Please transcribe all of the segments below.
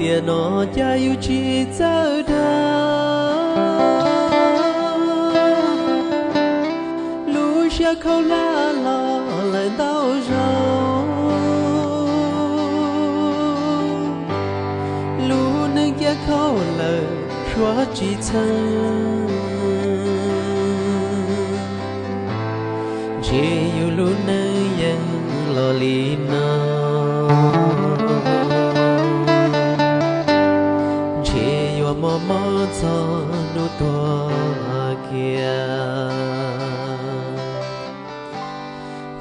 Tiam no cas yus tsis txawj dag, lub siab khaub hlab los lawm ntau zaus, lub neej cia khaub lawm suav tsis txheeb. Ntshe yus lub neej yeej los li no, ntshe yuav mob mob txog hnub tuag kiag.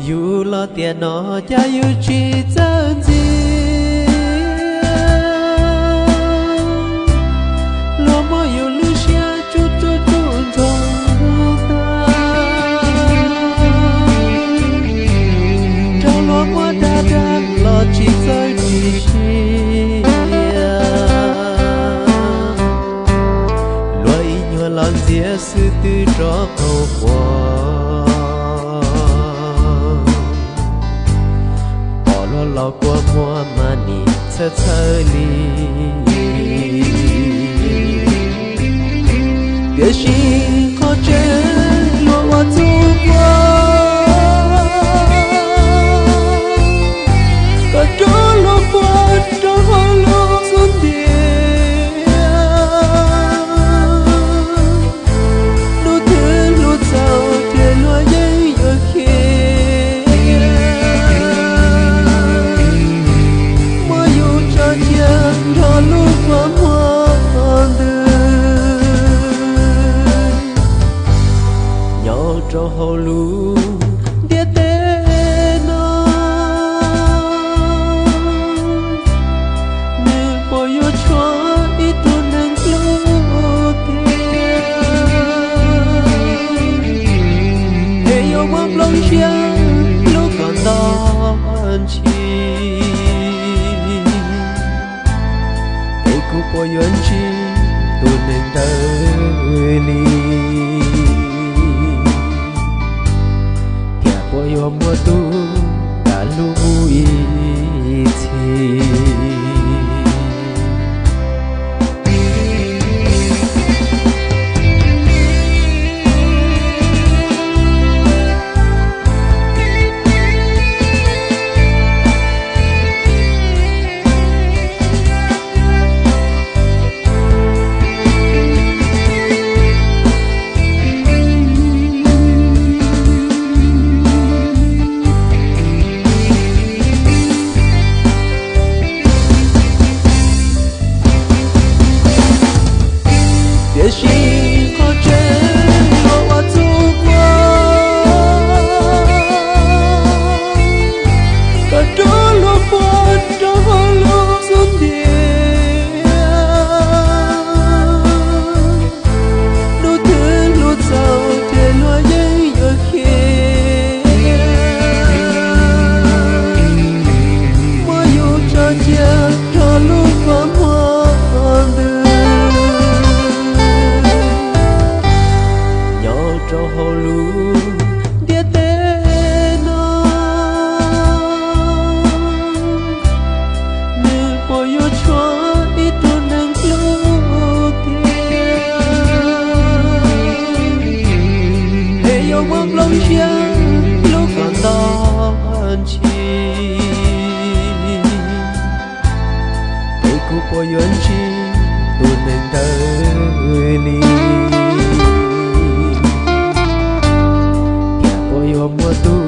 Yus los tiam no cas yus tsis txawj ntxias, luag muab yus lub siab tsuj tsuj tsuj ntxog tag, raug luag muab dag dag los tsis txawj ris siab. Luag ib nyuag los ntxias xwb twb rov qaug quas, pom luag los kua muag mas nim txhawj txhawj li. Tiam sis qhov tseeb luag ua txuj quas, kom rov luag quas rau hauv lub xub ntiag. Hnub twg hlub txaus ces luag yeej yuav khiav, muab yus tso cia nrog lub kua muag ntws nyob rau hauv lub ntiaj teb no. Nws puas yuav tshuav ib tug neeg hlub tiag, es yuav muab nplooj siab hlub kom ntog ntshis, es kuv puas yuav ntsib tus neeg ntawd li, thiab puas yuav muaj tus kam hlub mus ib txhis. Tiam sis qhov tseeb luag ua txuj quas, kom rov luag quas rau hauv lub xub ntiag. Hnub twg hlub txaus ces luag yeej yuav khiav, muab yus tso cia nrog lub kua muag ntws nyob rau hauv lub ntiaj teb no. Nws puas yuav tshuav ib tug neeg hlub tiag, es yuav muab nplooj siab hlub kom ntog ntshis, es kuv puas yuav ntsib tus neeg ntawd li, thiab puas yuav muaj tus